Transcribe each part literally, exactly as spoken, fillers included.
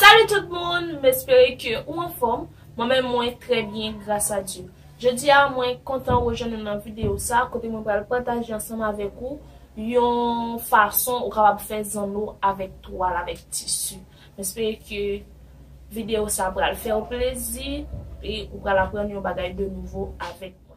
Salut tout moun, m espere ke ou anfòm. Mwen menm mwen trè byen gras a Dye. Jodi a mwen kontan rejwenn nou nan videyo sa kote mwen pral pataje ansanm avèk ou yon fason ou kapab fè zanno avèk twal, avèk tisi. M espere ke videyo sa pral fè w plezi e ou pral aprann yon bagay de nouvo avèk mwen.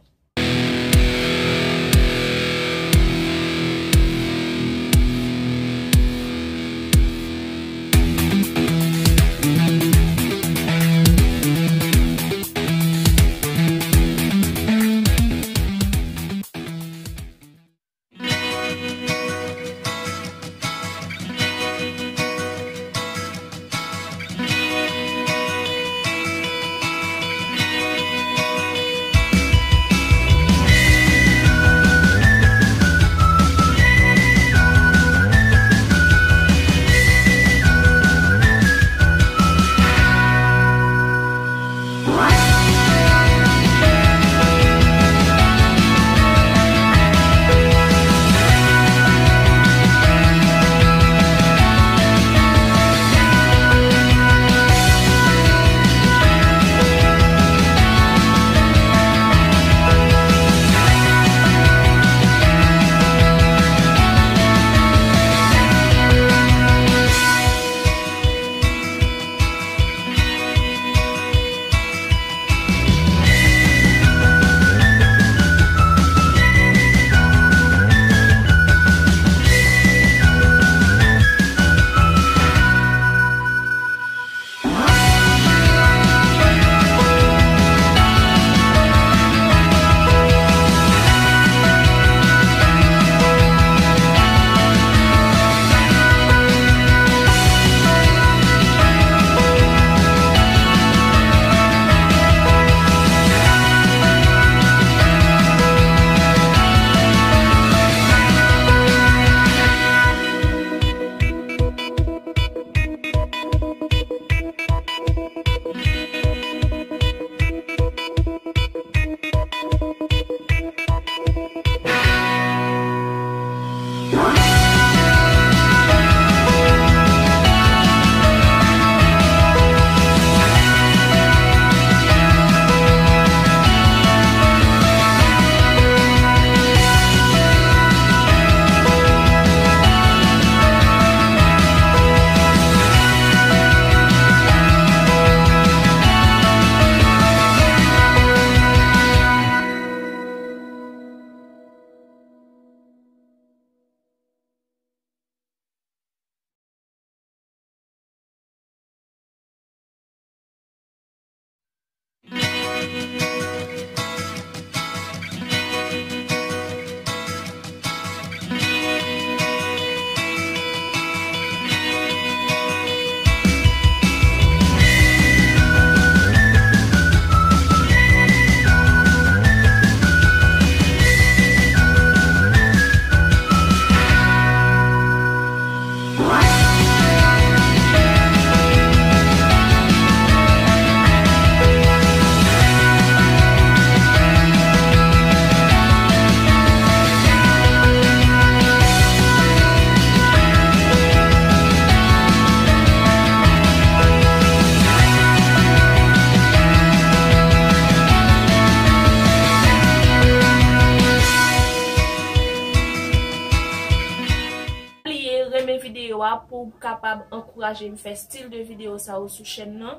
Bliye renmen videyo a pou w kapab ankouraje m fè stil de videyo sa yo sou chèn nan.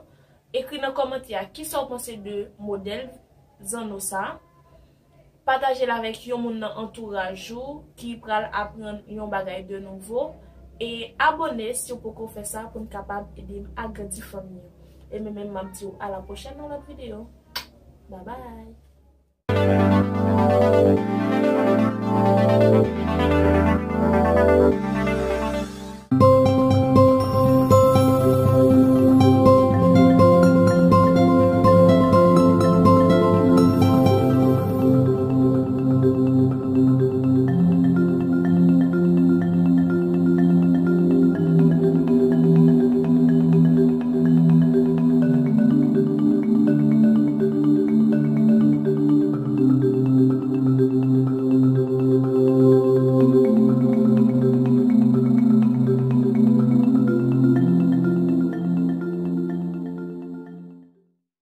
Ekri nan kòmantè a kisa w panse de modèl zanno sa. Pataje l avèk yon moun nan antouraj ou ki pral aprann yon bagay de nouvo. E abòne si w poko fè sa pou n kapab ede m agrandi fanmi an. E mwen menm, m ap di w a la pwochèn nan lòt videyo. Babay!